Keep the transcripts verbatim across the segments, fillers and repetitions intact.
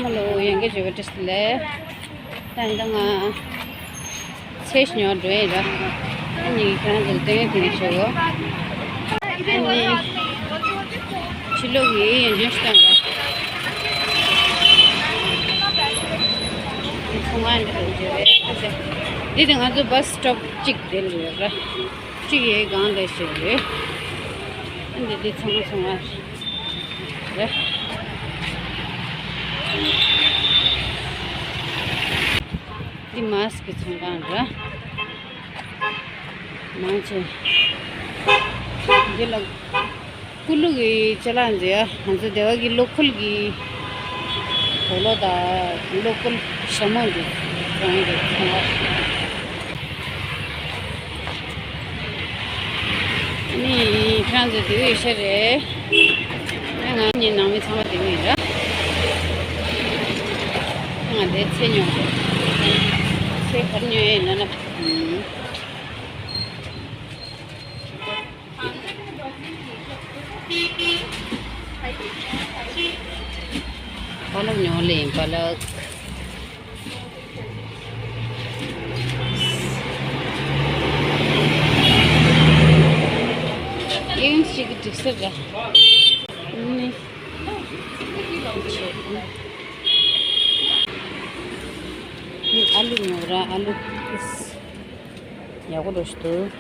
ཧ་ལོ། ཡང་གི་བརྗོད་པ་བཀྲ་ཤིས་བདེ་ལེགས། ད་ཡིན་ད་ང་ཚེ་ཉོ་འགྲོ་ཡིན་ར། ཨ་ནི་ཁྱེད་རང་ཚོ་ལ་སྟོན་ཡོད་དེ་ནས་ཞུ་གོ། ཨ་ནི་ཕྱི་ལོགས་ཀྱི་ཡང་ལྗོན་ཤིང་དང་ར། ཚོང་ཁང་འདི་ལ་འབྱོར་བས། འདི་དེ་ང་ཚོ་བྷ་སི་སི་ཊོབ་གཅིག་དེ་ལ་ཡོད་ར། གཅིག་ཡའི་སྒང་ལ་ཞིག་རེད། འདི་འདི་ཚང་མ་ཚང་མ་རེད། འདི་མ་སི་ཀི་ཚོང་ཁང་རེད། མང་ཆེ་འདི་ལ་ཀུ་ལུ་གི་ཅ་ལག་འཛིན་ཡ། ང་ཚོ་སྡེ་བ་གི་ལོ་ཀལ་གི་དུག་ལོག་དང་ལོ་ཀལ་ཞྭ་མོ་འདི་ཚོང་གི་ཚོང་བ། ནི་ཁྱེད་རང་ཚོ་དེ་བས་ཤེས་རེད། ང་གཉིས་ནང་མི་ཚང་མ་དེ་བས་ར། ང་དེ་ཚེ་ཉོ་རེད། ཚེ་གར་ཉོ་ཡིན་ན་ན། པ་ལག་ཉོ་ལེ་ཡིན། པ་ལག་ཡིན་ཞིག་གི་འགྲིག་ས་ར། ནི། ཨ་ལུ་ཉོ་ར། ཨ་ལུ། ཡག་པོ་འགྲོ་ཞིག་འདུག་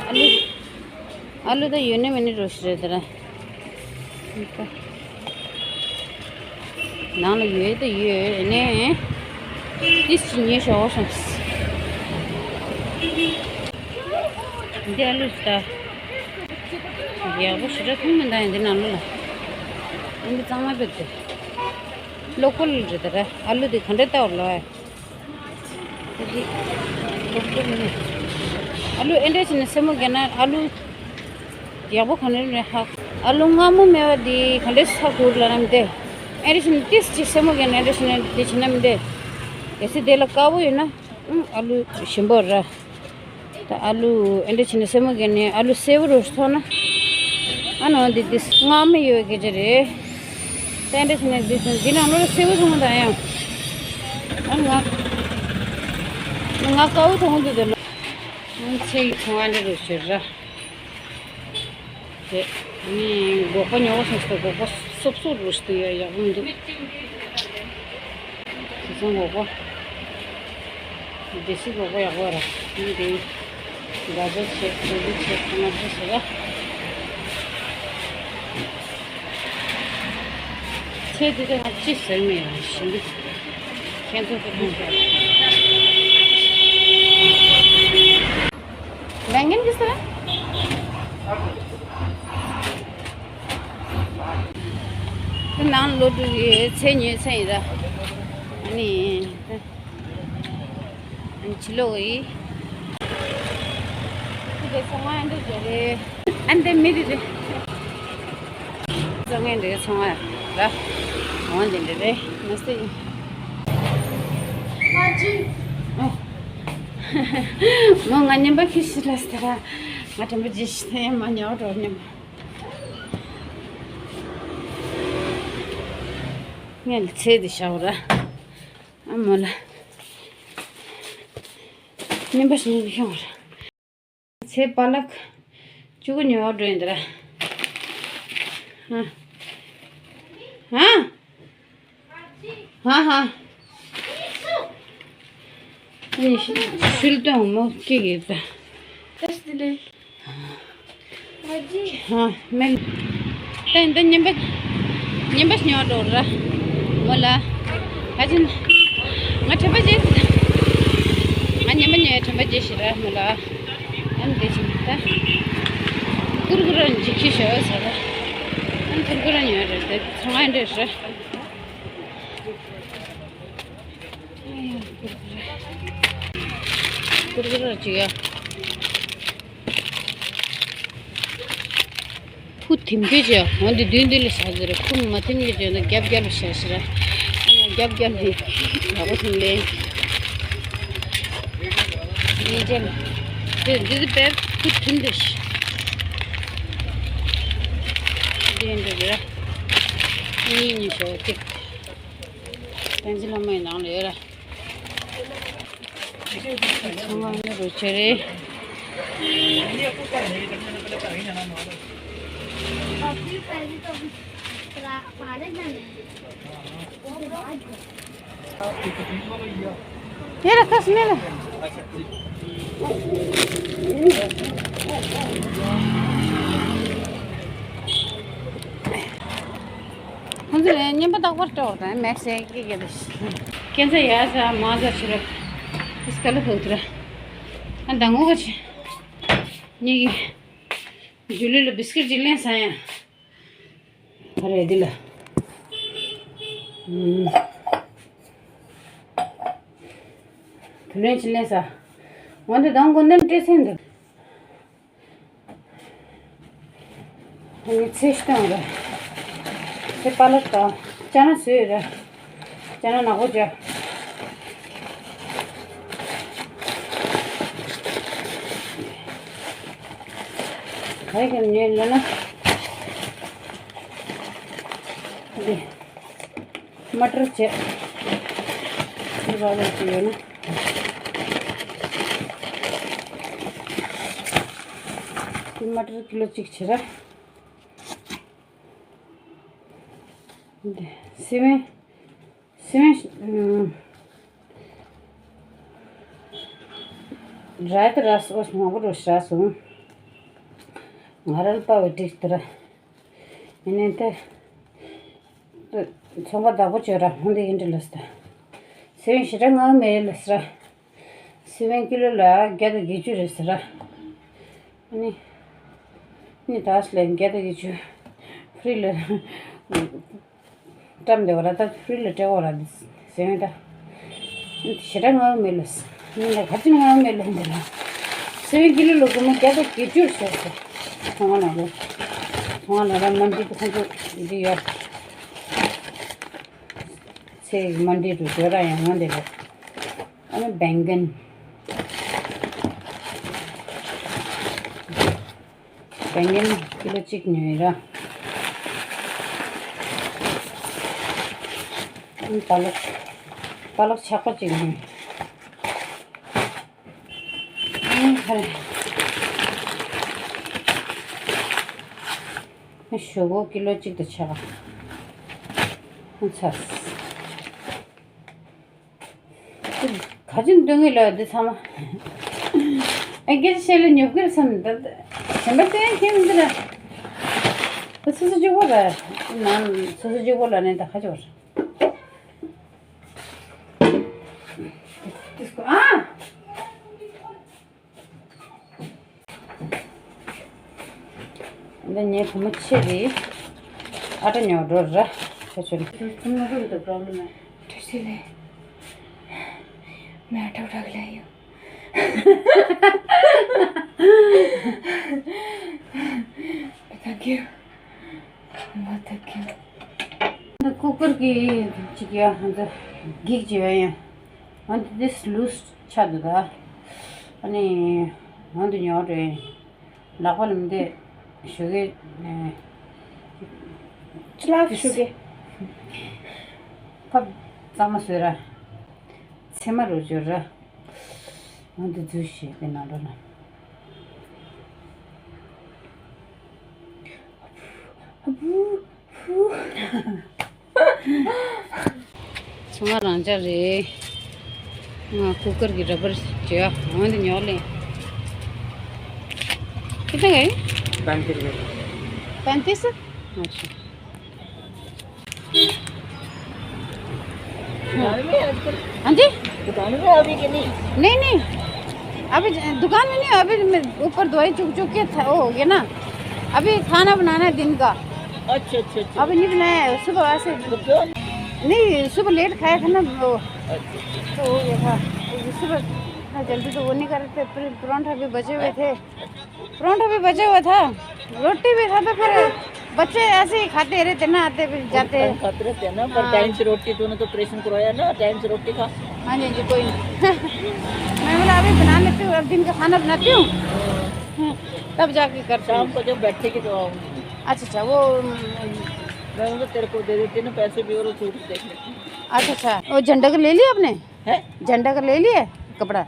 ཨ་ལུ། ཨ་ལུ་ད་ཡོད་ནི་མེད་ནི་འགྲོ་ཞིག་རེད་ད་ར། ནང་ལ་ཡོད་ད་ཡོད་ནས། ཏིས་ཅི་ཉེ་ཞོག་སོང་། འདི་ཨ་ལུ་ཞིག་ད། ཡག་པོ་ཞིག་ར་མཐོང་མི་འདུག་ཡང་འདི་ནང་ལོགས་ལ། འདི་གཙང་མ་བེད་དེ། ལོ་ཀལ་རེད་ད་ར། ཨ་ལུ་འདི་ག་འདྲ་ལྟ་བ་ལོ་ཨེ། ཨ་ལུ་ཨེ་འདྲ་བྱས་ནས་སེར་མོ་བརྒྱབ་ན་ཨ་ལུ་ཡག་པོ་ག་ནས་རེད་ཧ། ཨ་ལུ་མངར་མོ་མེད་པ་འདི་ག་འདྲས་ཧ་གོ་ལབ་ན་མི་འདུག་ཨེ་འདྲ་བྱས་ནས་ཏིས་ཅིག་སེར་མོ་བརྒྱབ་ན་ཨེ་འདྲ་བྱས་ནས་འདི་བྱས་ན་མི་འདུག་གལ་སྲིད་དེ་ལ་དཀར་པོ་ཡོད་ན་ཨ་ལུ་ཞིམ་པོ་རེད། ད་ཨ་ལུ་ཨེ་འདྲ་བྱས་ནས་སེར་མོ་བརྒྱབ་ནས་ཨ་ལུ་སེར་པོ་རུ་ཐོགས་ན། ཨ་ནི་འོ་འདི་འདི་མངར་མོ་ཡོད་སྐད་ཆ་རེད། ད་ཨེ་འདྲ་བྱས་ནས་འདི་འདི་ནང་ལོགས་ལ་སེར་པོ་མཐོང་གི་འདུག་ཡང་། ཨ་ང་ང་དཀར་པོ་མཐོང་གི་འདུག་ད་ལོ། ང་ཚེ་ཡི་ཚོང་ཨ་འདྲ་རུ་ཤོར་ར། དེ་ནི་སྒོག་པ་ཉོ་བ་སོང་ཙང་སྒོག་པ་སོབ་སོབ་རུ་ཞིག་ཡ་ཡག་པོ་མི་འདུག་དེ་ཚོ་སྒོག་པ། དེ་སི་སྒོག་པ་ཡག་པོ་ར། ནི་དེ་ག་ཚོད་བྱེད་དེ་ཚོད་བྱེད་ཁོ་ན་ཚོད་བྱེད་ར། ཚེ་འདི་དག་ཅི་ཟེར་མེད་ཡང་ཞིམ་གི། ཁྱེད་ཚོ་ཚོ་ཁོང་ཚོ། ལས་འགན་གྱི་ཟེར། དེ་ནང་ལོ་དྲུག་གི་ཚེ་ཉོས་ཚེ་ཡིན་ར། ཨ་ནི། ཕྱི་ལོགས་ཡིན། ཁྱི་དེ་ཚང་མ་འདི་འདྲ་རེད། ཨ་འདི་མི་རེད་རེད། ཚང་མ་འདི་ཚང་མ་ར། འོང་འདི་འདྲ་རེད་མ་ཟེར་ཡིན། ཨོ། མོ་ང་ཉན་པ་ཁྱི་ཤི་ལ་སྟ་ར། ང་དྲན་པ་ཇི་ཤི་ཐེ་མ་ཉོ་འགྲོ་ཉན་པ། ངས་ཚེ་འདི་ཤའོ་ར། ཨ་མོ་ལ། ཉན་པ་ཤི་ཉན་ཤོང་ར། ཚེ་པ་ལགས། ཅུ་གུ་ཉོ་འགྲོ་ཡིན་འདི་ར། ཧ། ཧ། ཧ་ཧ། ཨ་ནི་ཤུལ་དང་མོ་སྐྱེ་གི་ད། ཏེས་དེ་ལས། ཧ་མེ། ད་འདི་ཉན་པ། ཉན་པ་ཉོ་འགྲོ་ར། མོ་ལ། ཨ་ཅིན། ང་དྲན་པ་བརྗེད། ང་ཉན་པ་ཉོ་དྲན་པ་བརྗེད་ཤི་ར་མོ་ལ། ཨ་ནི་དེ་ཅིན་ད། ཀུར་ཀུར་ར་འཇིགས་ཤི་ཤོ་ཟེར་ར། ཨ་ནི་ཀུར་ཀུར་ར་ཉོ་ར་དེ་ཚང་ཨ་འདྲེ་ར། ཀུར་ཀུར་ར་ཅིག་ཡ། ཁུ་ཐིམ་ཁེ་ཅི་འོ་འདི་མདུན་མདུན་ལ་བཞག་ཟེར། ཁུ་མ་ཐིམ་ཁེ་ཅི་འོ་འདི་རྒྱབ་རྒྱབ་ལ་བཞག་ཟེར། ཨ་ང་རྒྱབ་རྒྱབ་ལ་ཡག་པོ་ཐིམ་ལེ། ཡིན་ཅན། དེ་འདི་དེ་བེར་ཁུ་ཐིམ་དེ་ཤི། འདི་འདི་རེད། གཉིས་གཉིས་ཤོག་གཅིག་བསྟན་འཛིན་ལྷ་མོ་ཡི་ནང་ལ་ཡོད་ར། ཚང་མ་ནི་རུ་ཆེ་རེད། ཡ་ར་ཁ་སི་མེ་ལ། ཁོང་ཚོ་ལ་བརྙན་པ་རྟག་པར་སྤྲོ་བ་དང་མེག་སེ་ཀི་ཀི་དེ་ཤི། ཁྱེད་ཚོ་ཡ་ས་མ་ཟ་ཆི་ར། ཨིས་ཀ་ལ་ཕུག་ཏུ་ར། ཨ་ད་ངོ་ག་ཆི། ཉིད་ཀྱི། ཇུ་ལི་ལ་བིས་ཀིཊ་ཅིག་ལེན་ས་ཡ། ཨ་རེ་འདི་ལ། ཨུམ། དུ་ལེན་ཅིག་ལེན་ས། ང་འདི་དང་གོ་ནན་ཏྲེ་སེན་འདི། ཨ་ནི་ཚེ་སྟོན་རེད། ཚེ་པ་ལགས་དང་ཅ་ན་བཟོས་རེད། ཅ་ན་ནག་པོ་བྱ། ག་རེ་ག་ཉོས་ལ་ན། འདི། མ་ཊར་བྱས། འདི་བ་ལ་ཅི་ཡོད་ན། འདི་མ་ཊར་ཀི་ལོ་གཅིག་བྱེད་ར། འདི་སི་མེན། སེམས། ར་ཏི་ར་སོ་མང་པོ་རོ་ཤ་སོང་། ང་རལ་པ་བའི་ཏིག་ཏི་ར། ཡིན་ནའི་ཏི། ཚོང་པ་བདག་པོ་བཅོས་ར་ཧོང་དེ་ཡིན་འདྲི་ལ་སྟ། སེམས་ཞེ་དྲག་ངའི་མེད་ལ་སི་ར། སེམས་ཀི་ལོ་ལ་བརྒྱ་དང་བརྒྱད་ཅུ་རེད་སི་ར། ཨ་ནི། ནི་ད་སི་ལ་བརྒྱ་དང་བརྒྱད་ཅུ། ཧྥི་རི་ལ། བཀྲམ་བདེ་བ་ར་ད་ཧྥི་རི་ལ་སྤྲད་འོ་ར་འདི་ཟེར་བས་ད། ཞེ་དྲག་ངའི་མེད་ལ། ནི་ལ་ག་ཅི་ངའི་མེད་ལ་འདི་ལ། སེ་བན་ཀི་ལོ་ལོ་སྒོར་མོ་བརྒྱ་དང་བརྒྱད་ཅུ་ཟེར་ཟེར། ཚོང་ཁང་ནང་ལོ། ཚོང་ཁང་ནང་ལ་མ་འདི་ཁོང་ཚོ་འདི་ཡོད། ཚེ་མ་འདི་རུ་འགྲོ་ར་ཡང་ང་འདི་ལ། ཨ་ནི་བེང་གན། བེང་གན་ཀི་ལོ་གཅིག་ཉོས་ར། ཨ་ནི་པ་ལག་པ་ལག་ཆག་པ་གཅིག་ཉོས། ཨ་ནི་ཧ་རེ། ཨ་ཞོག་ཁོག་ཀི་ལོ་གཅིག་དང་ཆག་ཨ་ཚ། ག་ཅིན་སྟོན་གི་ལ་འདི་ཚང་མ། ཨ་སྐད་ཆ་བཤད་ལ་ཉོབ་ཀིར་བསམ་འདི། གཞན་པ་བསྟན་མཁན་འདི་ལ། ད་སོ་སོ་གཅིག་པོ་ལ། ནང་སོ་སོ་གཅིག་པོ་ལ་ནས་ད་ཁ་ཅོར། ཨ། འདི་ངའི་བུ་མོ་ཆེ་རེད། ཨ་ཏྲ་ཉོ་འགྲོ་ར། ཁ་ཆུ་རེད། ཁྱོད་ཚོ་མ་རུང་དུ་པྲོབ་ལེམ་ཨེ། དྲི་ཞིག་ལས། མ་ཐོག་རག་ལས་ཡོད། Thank you. What the king? འདི་ཀུ་ཀར་གྱི་ཅིག་ཡ་འདི་གིག་ཅིག་ཡ་ཡ། འདི་this loose ཆགས་འདུག་ད། ཨ་ནི་འདི་ཉོ་རེད། ལག་པ་ལ་མི་འདེད་ཞུ་གི། ཅི་ལགས་ཞུ་གི། ཕབ་གཙང་མ་བཟོས་ར། ཚེར་མ་རུ་འཇོར་ར། འོན་ཏེ་འཛུལ་ཞེས་པའི་ནང་དུ་ལ། ཚང་མ་རང་འཇགས་རེད། ང་ཀུ་ཀར་གྱི་ར་བར་བྱོས་ཨ། འོན་ཏེ་ཉོ་ལེ། कितने का है? पैंतीस रुपये। पैंतीस? अच्छा। दुकान में है आजकल। हाँ जी? दुकान में अभी कि नहीं? नहीं, नहीं, अभी ज-, दुकान में नहीं, अभी मैं ऊपर दवाई चुग चुग के था, वो हो गया ना, अभी खाना बनाना है दिन का। अच्छा, अच्छा, अच्छा। अभी नहीं बनाया है, सुबह वैसे। तो क्यों? नहीं, सुबह लेट खाया था ना वो, अच्छा, अच्छा। तो हो गया था। सुबह इतना जल्दी तो वो नहीं कर रहे थे, फिर परांठा भी बचे हुए थे। परांठा भी बचा हुआ था, रोटी भी था, तो फिर बच्चे ऐसे ही खाते रहते ना, आते फिर जाते। टाइम खाते रहते हैं ना, पर हाँ। टाइम से रोटी, तूने तो ऑपरेशन करवाया ना, टाइम से रोटी खा। हाँ जी, हाँ जी, कोई नहीं। मैं बोला, अभी बना लेती हूँ, अब दिन का खाना बनाती हूँ। हम्म, तब जाके करती हूँ। शाम को जब बैठेगी तो आऊंगी। अच्छा, अच्छा, वो, हम्म, मैं उनको तेरे को दे देती ना पैसे भी, और सूट देख लेती। अच्छा, अच्छा। वो झंडा का ले लिया आपने? हैं? झंडा का ले लिया कपड़ा?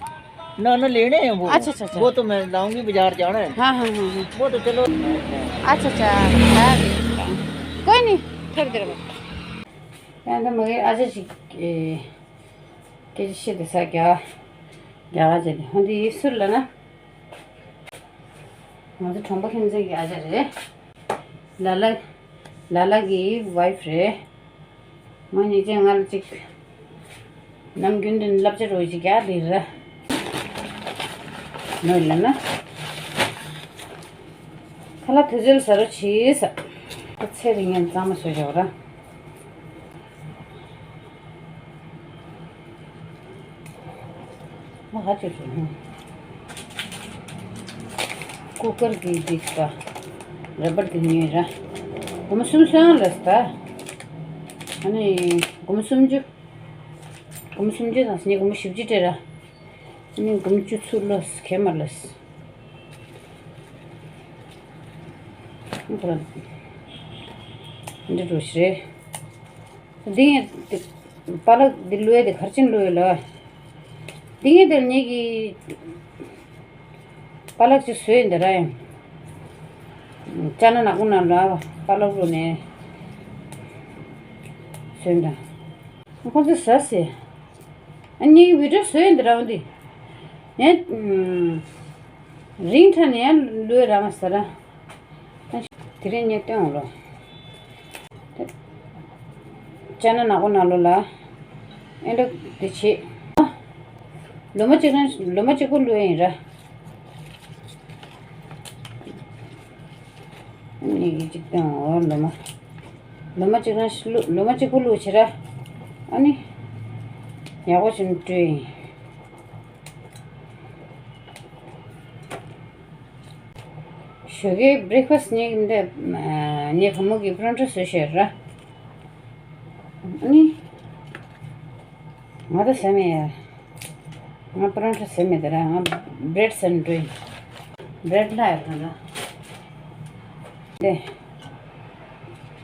ना, ना, लेने हैं वो। अच्छा, अच्छा, अच्छा। वो तो मैं लाऊंगी, बाजार जाना है। हाँ, हाँ, हाँ, हाँ। वो तो चलो। अच्छा, अच्छा। हाँ। कोई नहीं, थोड़ी देर बाद। मैं तो मगर अच्छा सी, ए, के सी तो सा क्या, क्या आज है? हम तो ये सुन लेना। ང་ཚོ་གྲོང་པ་ཁྱིམ་མཚེས་ཀྱི་ཨ་ཅག་རེད། ལ་ལ། ལ་ལ་གི་ཝའིཕ་རེད། ང་གཉིས་ཀྱིས་ང་ལ་ཅིག་ནམ་རྒྱུན་དུ་བསླབ་བྱ་རོ་ཅིག་རྒྱག་འདི་ར། ནོར་ལ་ན། ཁ་ལག་དུས་ཚོད་ཟ་རོ་བྱིས་ས། ཁོ་ཚེ་རིང་ངན་གཙང་མ་བཟོས་བཞག་ར། ང་ཧ་ཅང་ཆུང་། ཀུ་ཀར་གྱི་འདི་ལྟ། ར་བར་དེ་ཉོས་ར། སྒོར་མོ་སུམ་ཅུ་ལ་ལྟ། ཨ་ནི་སྒོར་མོ་སུམ་ཅུ། སྒོར་མོ་སུམ་ཅུ་དང་ངས་སྒོར་མོ་བཞི་བཅུ་སྤྲད་ར། ཨ་ནི་སྒོར་མོ་བཅུ་ཚུར་ལོས་གས་མ་ལོས། འདི་འགྲོ་ཤི་རེད། འདི་ངས་དེ་པ་ལག་འདི་བླུགས་ཡས་དེ་གར་ཕྱིན་བླུགས་ཡོད་ལ། འདི་ངས་དེར་ངེད་ཀྱི་པ་ལག་ཅིག་བཟོས་ཡིན་དེ་ར་ཡང་། ཅ་ན་ནག་པོ་ནང་ལ་པ་ལག་བླུགས་ནས་བཟོས་ཡིན་ད། ཁོང་ཚོས་ཟ་ཟེར། ཨ་ནི་བི་ཌིའོ་བཟོས་ཡིན་དེ་ར་འོ་འདི། ངས་རིང་ཐ་ནས་ཡང་བླུགས་ར་མ་ཟ་ར། དེ་རིང་ངས་སྟོན་འོང་ལོ། ཅ་ན་ནག་པོ་ནང་ལོ་ལ། ཨེ་འདྲ་དེ་བྱེད། ལོ་མ་གཅིག་རང་ལོ་མ་གཅིག་པོ་བླུགས་ཡིན་ར། ཨ་ནི་གཅིག་སྟོན་འོང་ལོ་མ། ལོ་མ་གཅིག་རང་བླུགས་ལོ་མ་གཅིག་པོ་བླུགས་བྱེད་ར། ཨ་ནི་ཡག་པོ་ཞིག་བཀྲུས་ཡིན། ཞོགས་ཀའི་བྷི་རེག་ཕ་སི་ངས་འདི་ངའི་བུ་མོ་གིས་པ་རོན་ཊ་བཟོས་ཤག་ར། ཨ་ནི་ང་ད་ཟ་མེད་ཡ། ང་པ་རོན་ཊ་ཟ་མེད་དེ་ར། ང་བྷི་རེཌ་ཟ་ནས་འགྲོ་ཡིན། བྷི་རེཌ་ལ་ཡ་གང་ལ། དེ།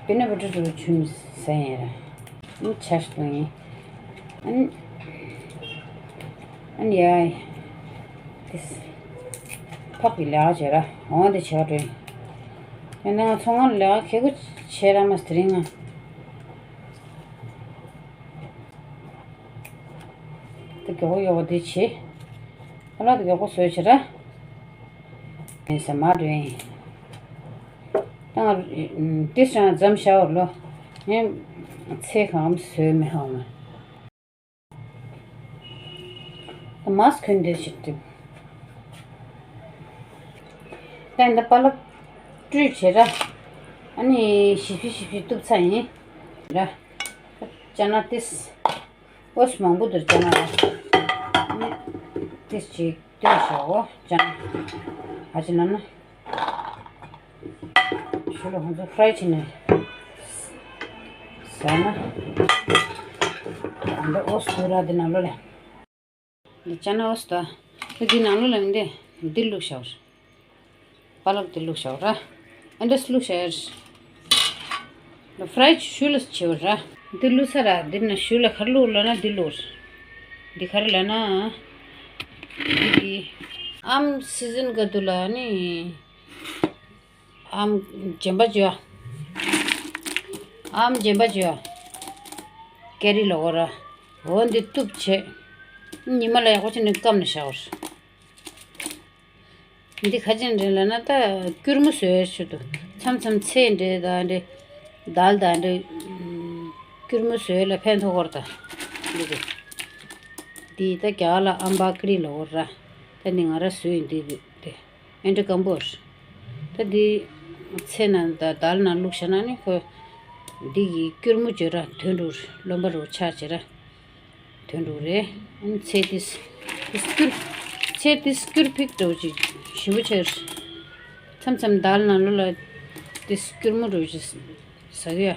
པི་ནཊ་བ་ཊར་འགྲོ་ཆུན་ཟ་ཡིན་ར། ཨ་ནི་ཆ་ཞིག་བཏང་ཡིན། ཨ་ནི། ཨ་ནི་ཡ། དེ། ཕག་གི་ལས་ཀ་བྱེད་ར། འོང་དེ་བྱེད་ག་འགྲོ་ཡིན། ཡང་ན་ང་ཚོང་ཁང་ལས་ཀ་གལ་པོ་བྱེད་ར་མ་དེ་རིང་ང་། དེ་མགྱོགས་པོ་མགྱོགས་པོ་དེ་བྱེད། ཨ་ལ་དེ་མགྱོགས་པོ་བཟོས་བྱེད་ར། ཡིན་ས་མ་འགྲོ་ཡིན། ད་ང་ཏིས་རང་འཛམ་ཤ་བར་ལོ། ངས་ཚེ་གང་བཟོས་མེད་ཧ་མ། ད་མ་སི་ཁོན་འདི་ཞིག་ཏུ། ད་འདི་པ་ལག་བཀྲུས་བྱེད་ར། ཨ་ནི་ཞིབ་ཞིབ་ཞིབ་ཞིབ་གཏུབ་ཚར་ཡིན། ར། ཅ་ན་ཏིས། ཨོས་མང་པོ་འདུག་ཅ་ན་ར། ཨ་ནི་ཏིས་ཅིག་བཏོན་བྱའོ་ཅ་ན། ཨ་ཅི་ན་ན། ཞུ་ལ་ཁོང་ཚོ་ཕ་རའི་བྱས་ནས་ཟ་ན། འདི་ཨོས་དུ་ར་འདི་ནང་ལོ་ལ། འདི་ཅ་ན་ཨོས་ད། འདི་འདི་ནང་ལོ་ལ་མི་འདི་འདི་བླུགས་ཤོར། པ་ལག་འདི་བླུགས་ཤོར་ར། ཨ་འདྲས་བླུགས་ཤོར། ཕ་རའི་ཞུ་ལ་བྱེད་ར། འདི་བླུགས་ས་ར་འདི་ན་ཞུ་ལ་གར་བླུགས་ལ་ན་འདི་བླུགས། འདི་གར་ལ་ན། འདི་འདི། ཨམ་སི་ཛན་ག་དུ་ལ་ནི། ཨམ་ཇེམ་པ་ཅོ། ཨམ་ཇེམ་པ་ཅོ། ཀེ་རི་ལོ་གོ་ར། འོ་འདི་གཏུབ་བྱེད། ཉི་མ་ལ་ཡག་པོ་བྱས་ནས་སྐམ་ནས་བཞག་འདི་ཁ་ཅན་འདྲེ་ལ་ན་ད་སྐྱུར་མོ་བཟོས་ཆུ་དུ་མཚམས་མཚམས་ཚེ་འདྲེ་ད་འདྲེ་དལ་ད་འདྲེ་སྐྱུར་མོ་བཟོས་ལ་ཕན་ཐོགས་གོ་ར་ད་འདི་དེ་འདི་ད་རྒྱ་གར་ལ་ཨམ་བག་ཀི་རི་ལོ་གོ་ར། ད་འདི་ང་ར་བཟོས་ཡིན་འདི་དེ། ཨེ་འདྲ་སྐམ་པོ་རེད། ད་འདི་ཚེ་ན་ད་དལ་ན་བླུགས་བྱས་ན་ནི་ཁོ་འདི་གི་སྐྱུར་མོ་བྱོས་ར་དོན་འགྲུར་རློན་པ་རུ་ཆགས་བྱས་ར་དོན་འགྲུ་རེད། ཨ་ནི་ཚེ་ཏིས་ཏིས་སྐྱུར་ཚེ་ཏིས་སྐྱུར་ཕིག་འདྲ་བོ་ཅིག་ཞིམ་པོ་ཆགས་རེད། མཚམས་མཚམས་དལ་ན་ལོ་ལ་ཏིས་སྐྱུར་མོ་འདྲ་བོ་ཅིག་ཟ་གི་ཡ།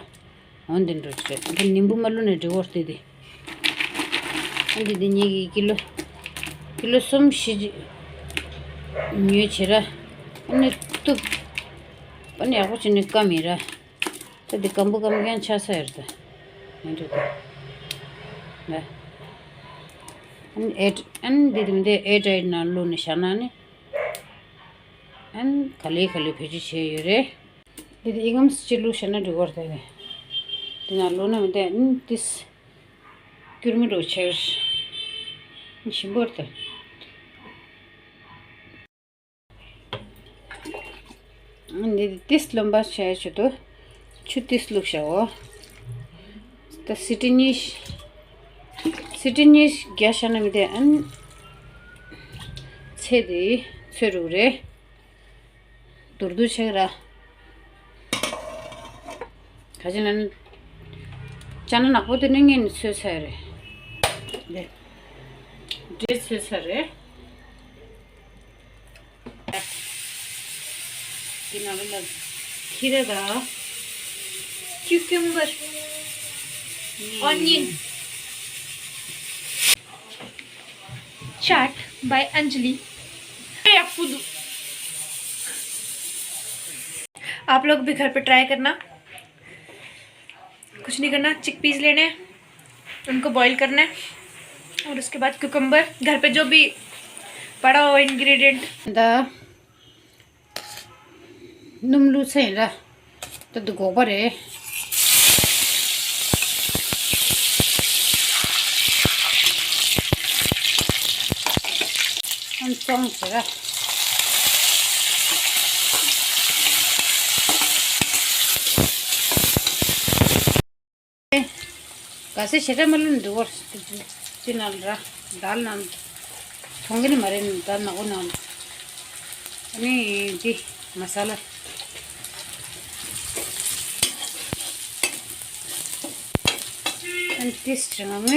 འོ་འདི་འགྲོ་ཆེ། འདི་ནིམ་བུ་མ་བླུགས་ནས་འགྲིག་གོ་རེད་དེ། ཨ་འདི་འདི་ཉིད་ཀྱི་ཀི་ལོ། ཀི་ལོ་གསུམ་བཞི་ཅིག་ཉོས་བྱེད་ར། ཨ་ནི་གཏུབ། ཨ་ནི་ཡག་པོ་བྱས་ནས་སྐམ་ཡིན་ར། ད་འདི་སྐམ་པོ་སྐམ་རྐྱང་ཆགས་ས་ཡོད་ད། ཡིན་འགྲོ་ད། ལ། ཨན་ཨེ་ཨན་འདི་དེ་མི་འདི་ཨེར་ཊའིཊ་ནང་བླུགས་ནས་བཞག་ན་ནི། ཨན་ག་ལེ་ག་ལེ་བེད་སྤྱོད་བྱས་ཡོད་རེད། འདི་དེ་ཨི་ངམ་སི་ཅི་བླུགས་བཞག་ན་འགྲིག་གོ་རེད་ད། འདི་ནང་བླུགས་ན་མི་འདི་ཨན་ཏིས་སྐྱུར་མོ་འགྲོ་ཆེར། ཞིམ་པོ་རེད་ད། འདི་ཏིས་རློན་པ་བྱས་བྱེད་དུ་ཆུ་ཏིས་བླུགས་བྱའོ། ད་སི་ཏི་གཉིས། སི་ཏི་གཉིས་རྒྱ་བྱ་ན་མི་དེ་ཨན། ཚེ་དེ་ཚོད་རུག་རེད། དུར་དུར་ཆེ་ར། ག་ཅི་ན། ཅ་ན་ནག་པོ་དེ་ནི་ངས་ནི་ཚོད་ཚར་རེད། འདྲེ་ཚོད་ཚར་རེད། འདི་ནང་ལ་ཁྱི་ར་དང་ཁྱུ་ཀུམ་བར། ཨོ་ནིཡན། Chaat by Anjali। आप लोग भी घर पे ट्राई करना। कुछ नहीं करना, चिकपीस लेने हैं, उनको बॉईल करना है और उसके बाद क्यूकम्बर, घर पे जो भी पड़ा हो इंग्रेडिएंट। ད་སྣུམ་བླུགས་ཚར་ཡིན་ར། ད་འདི་སྒོག་པ་རེད། ཨང་བཙོང་ཟེར་ར། ག་ཚད་ཞེ་དྲག་མ་བླུགས་ན་འགྲིག་གོ། ཅི་ནང་ར། དལ་ནང་། མཐོང་གི་ནི་མ་རེད། དལ་ནག་པོ་ནང་། ཨ་ནི་འདི་མ་ས་ལ། ཨ་ནི་ཏིས་ཆེ་ང་ངོས།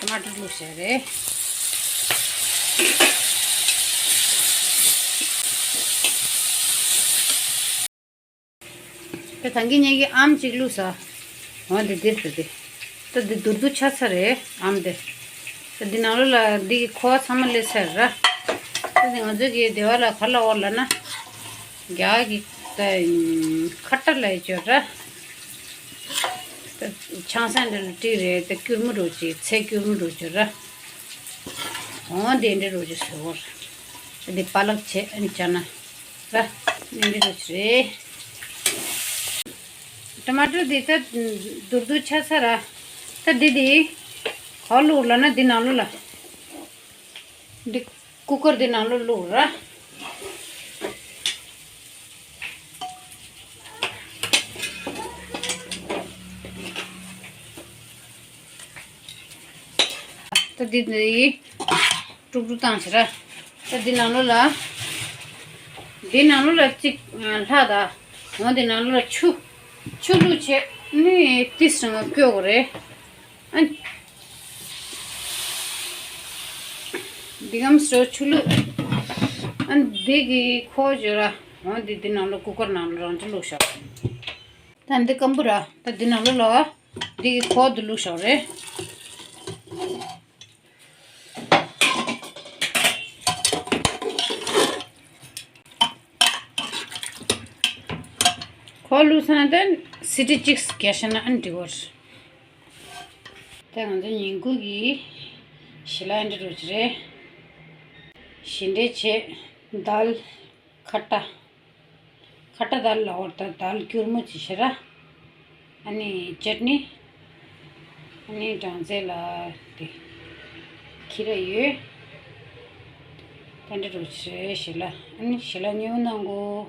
ཊ་མ་ཊོ་བླུགས་བྱས་རེད། ད་ད་གིན་ངེད་ཀྱིས་ཨམ་གཅིག་བླུགས་ས། འོ་འདི་འདིར་ད་དེ། ད་འདི་དུར་དུར་ཆགས་ཚར་རེད་ཨམ་དེ། ད་འདི་ནང་ལོགས་ལ་འདི་གི་ཁོག་ཚང་མ་སླེབས་ཚར་ར། ད་འདི་ང་ཚོ་གི་སྡེ་བ་ལ་ག་ལ་འོ་ལ་ན། རྒྱ་གི་ད་ཁ་ཏ་ལ་ཡི་བྱོས་ར། ཆང་ས་འདི་ལ་བཀྲིས་རེད། ད་སྐྱུར་མོ་འགྲོ་ཅིག་ཚལ་སྐྱུར་མོ་འགྲོ་ཅིག་ར། འོང་དེ་འདྲ་འགྲོ་ཅིག་ཟེར་བོར། འདི་པ་ལག་བྱེད་ཨན་ཅ་ན་ར། འདི་འདྲ་འགྲོ་ཅིག་རེད། ཊ་མ་ཊོ་འདི་ད་དུར་དུར་ཆགས་ཚར་ར། ད་འདི་འདི་ག་བླུགས་ལབ་ན་འདི་ནང་ལོགས་ལ། འདི་ཀུ་ཀར་འདི་ནང་ལོགས་བླུགས་ར། ད་འདི་འདི་དཀྲུག་དཀྲུག་བཏང་ཞེ་ར། ད་འདི་ནང་ལོགས་ལ། འདི་ནང་ལོགས་ལ་གཅིག་ལྷག་ད། འོ་འདི་ནང་ལོགས་ལ་ཆུ། ཆུ་བླུགས་བྱས་ནི་ཏིས་རང་སྐྱོ་དགོས་རེད། ཨ། འདི་གམ་སོ་ཆུ་བླུགས། ཨ་འདི་གི་ཁོག་བྱོས་ར། འོ་འདི་འདི་ནང་ལོགས་ཀུ་ཀར་ནང་ལོགས་རང་ཅི་བླུགས་ཤོག་ད་འདི་སྐམ་པོ་ར། ད་འདི་ནང་ལོགས་ལ། འདི་གི་ཁོག་འདི་བླུགས་ཤོག་རེད། ཁོག་བླུགས་ཚར་ན་ད་སི་ཊི་གཅིག་བརྒྱབ་བཞག་ན་ཨ་ནི་འགྲིག་གོ། ད་ང་ཚོ་ཉིན་གུང་གི་ཞལ་ལག་འདི་འདྲ་བྱེད་རེད། ཞལ་འདྲེན་བྱེད། དལ། ཁ་ཏ། ཁ་ཏ་དལ་ལ་འོར་ད་དལ་སྐྱུར་མོ་ཅིག་བྱེད་ར། ཨ་ནི་ཅེ་ཊི་ནི། ཨ་ནི་སྦྲང་རྩི་ལ་དེ། ཁྱི་ར་ཡོད། དེ་འདྲ་འགྲོ་ཞེས་ཞེས་ལ་ཨ་ནི་ཞེས་ལ་ཉོ་གནང་གོ།